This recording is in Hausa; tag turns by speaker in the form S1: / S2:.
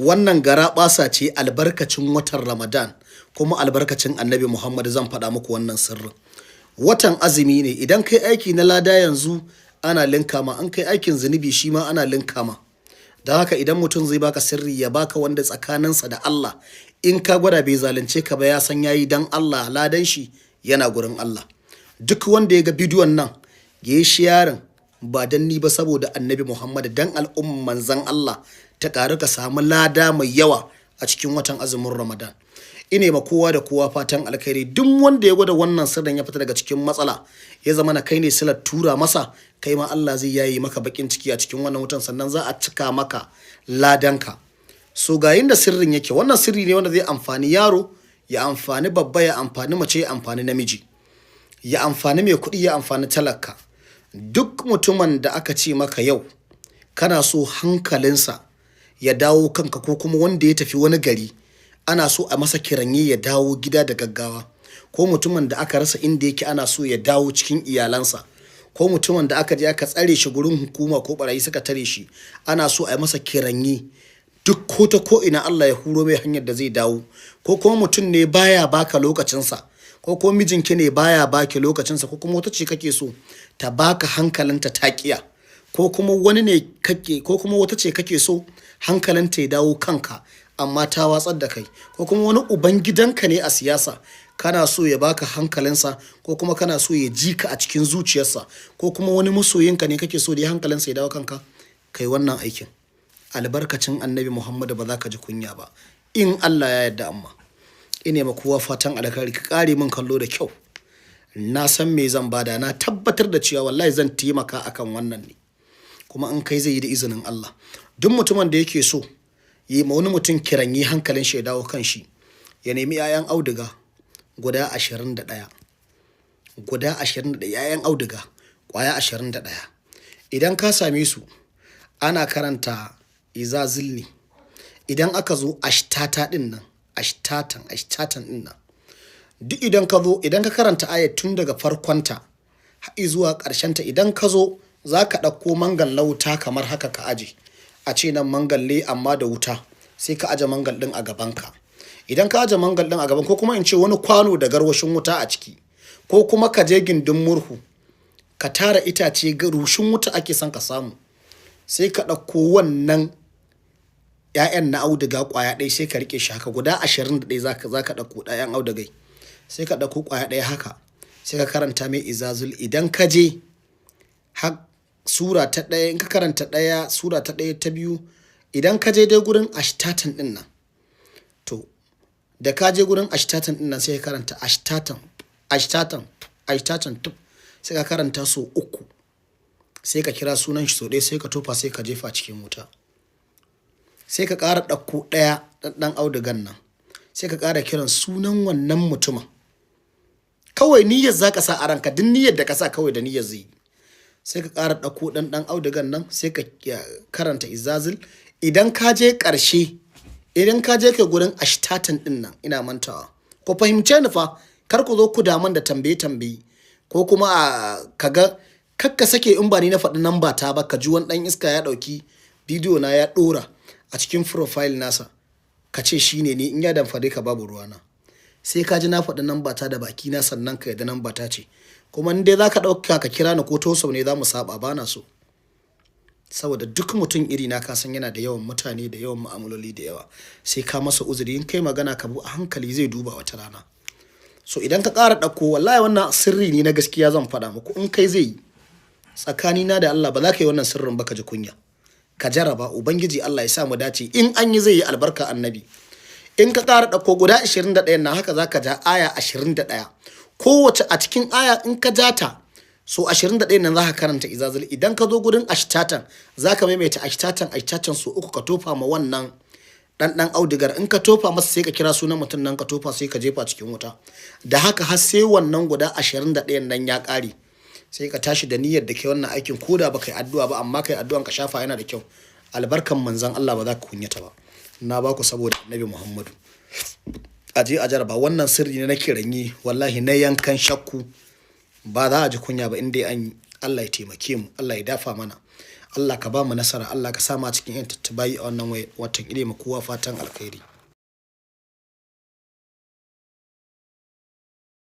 S1: Wannan garaɓasa ce albarkacin watan Ramadan kuma albarkacin Annabi Muhammad zan faɗa muku wannan sirrin. Watan azumi ne, idan kai aiki na lada yanzu ana linka ma, an kai aikin zunubi shi ma ana linka ma. Don haka idan mutum zai baka sirri, ya baka wanda tsakaninsa da Allah, in ka gwada bai zalunce ka ba, ya san yayi dan Allah, ladan shi yana gurin Allah. Duk wanda ya ga bidiyon nan ya yi sharing, ba dan ni ba, saboda Annabi Muhammad, dan al'umman manzan Allah ta ƙaru, ka samu lada mai yawa a cikin watan azumin Ramadan. Ine ma kowa da kowa fatan alkhairi. Duk wanda ya gwada wannan sirrin ya fita daga cikin matsala, ya zama na kai ne silar tura masa, kai ma Allah zai yaye maka bakin ciki a cikin wannan wutan, sannan za a cika maka ladanka. So ga yinda sirrin yake. Wannan sirri ne wanda zai amfani yaro, ya amfani babba, ya amfani mace, ya amfani namiji, ya amfani mai kuɗi, ya amfani talaka. Duk mutumin da aka ce maka yau kana so hankalinsa ya dawo kanka, ko kuma wanda ya tafi wani gari ana so a masa kiranye ya dawo gida da gaggawa, ko mutumin da aka rasa inda yake ana so ya dawo cikin iyalansa, ko mutumin da aka je aka tsare shi gurin hukuma ko barayi suka tare shi ana so a masa kiranye, duk ko ta ko ina Allah ya huro mai hanyar da zai dawo, ko kuma mutum ne baya baka lokacinsa, ko kuma mijinki ne baya baki lokacinsa, ko kuma wata ce kake so ta baka hankalinta ta kiya, ko kuma wani ne kake, ko kuma wata ce kake so hankalinta ya dawo kanka amma ta watsar da kai, ko kuma wani uban gidanka ne a siyasa kana so ya baka hankalinsa, ko kuma kana so ya ji ka a cikin zuciyarsa, ko kuma wani masoyinka ne kake so da ya hankalinsa ya dawo kanka, kai wannan aikin. Albarkacin Annabi Muhammadu ba za ka ji kunya ba in Allah ya yarda. Amma ine ma kowa fatan alkhairi. Ka kare min kallo da kyau. Na san me zan bada, na tabbatar da cewa wallahi zan taimaka akan wannan ne, kuma in kai zai yi da izinin Allah. Duk mutumin da yake so yi ma wani mutum kiranyi hankalin shi ya dawo kan shi, ya nemi 'ya'yan auduga guda 21, guda 21, 'ya'yan auduga ƙwaya 21. Idan ka same su, ana karanta izazil ne. Idan aka zo ashtata din nan, ashtatan, ashtatan din nan, duk idan ka zo, idan ka karanta ayat tun daga farkonta har zuwa ta, idan ka zo za ka ɗauko mangal na wuta kamar haka ka aje. A ce nan mangal ne amma da wuta, sai ka aje mangal ɗin a gabanka. Idan ka aje mangal ɗin a gaban, ko kuma in ce wani kwano da garwashin wuta a ciki, ko kuma ka je gindin murhu ka tara itace, rushin wuta ake son ka samu, sai ka ɗauko wannan ‘ya'yan na auduga ƙwaya ɗaya, sai ka riƙe shi haka. Guda 21 za ka ɗauko ɗayan audugai, sai ka ɗauko ƙwaya ɗaya haka, sai ka karanta mai izazul. Idan ka je har sura ta ɗaya, in ka karanta ɗaya, sura ta ɗaya, ta biyu, idan ka je dai gurin ashtatan ɗin nan, to da ka je gurin ashtatan ɗin nan, sai ka karanta ashtatan, ashtatan, ashtatan tuf, sai ka karanta sau uku, sai ka kira sunan shi sau ɗaya, sai ka tofa, sai ka jefa cikin wuta. Sai ka ƙara ɗauko ɗaya ɗan audugan nan, sai ka ƙara kiran sunan wannan mutumin. Kawai niyyar za ka sa a ranka, duk niyyar da ka sa kawai da niyyar zai yi. Sai ka ƙara ɗauko ɗan audugan nan, sai ka karanta izazil. Idan ka je ƙarshe, idan ka je kai gurin ashtatan ɗin nan, ina mantawa, ku fahimce ni fa, kar ku zo ku daman da tambaye tambaye, ko kuma a kaga kakka sake in ba ni na faɗi namba ta ba, ka ji wani ɗan iska ya ɗauki bidiyo na ya ɗora a cikin profile nasa, ka ce shi ne ni. In ya damfare ka, babu ruwana. Sai ka ji na faɗi namba ta da baki na sannan ka yadda namba ta ce. Kuma in dai za ka ɗauka ka kira ni ko to ne za mu saba, ba na so, saboda duk mutum iri na, ka san yana da yawan mutane da yawan mu'amaloli da yawa, sai ka masa uzuri. In kai magana ka bu a hankali, zai duba wata rana. So idan ka ƙara ɗauko, wallahi wannan sirri ne na gaskiya zan faɗa muku, in kai zai yi tsakanina da Allah, ba za ka yi wannan sirrin ba ka ji kunya. Ka jaraba, Ubangiji Allah ya sa mu dace. In an yi zai yi, albarka Annabi. In ka ƙara ɗauko guda 21 na haka, za ka ja aya 21 kowace a cikin aya. In ka ja ta so 21 nan, za ka karanta izazil. Idan ka zo gurin ashtatan, za ka maimaita ashtatan, ashtatan so uku, ka tofa ma wannan ɗan audigar. In ka tofa masa, sai ka kira sunan mutum nan, ka tofa, sai ka jefa cikin wuta. Da haka har sai wannan guda 21 nan ya ƙare. Sai ka tashi da niyyar da ke wannan aikin, ko da baka yi addu'a ba, amma kai addu'an ka shafa, yana da kyau. Albarkan manzon Allah ba za ka kunyata ba. Na baku saboda Annabi Muhammadu. A je a jaraba. Wannan sirri ne na kiranyi, wallahi na yankan shakku, ba za a ji kunya ba in dai an yi. Allah ya taimake mu, Allah ya dafa mana. Allah ka ba mu nasara, Allah ka sa mu a cikin 'yantattun bayi a wannan watan. Ina ma kowa fatan alkhairi.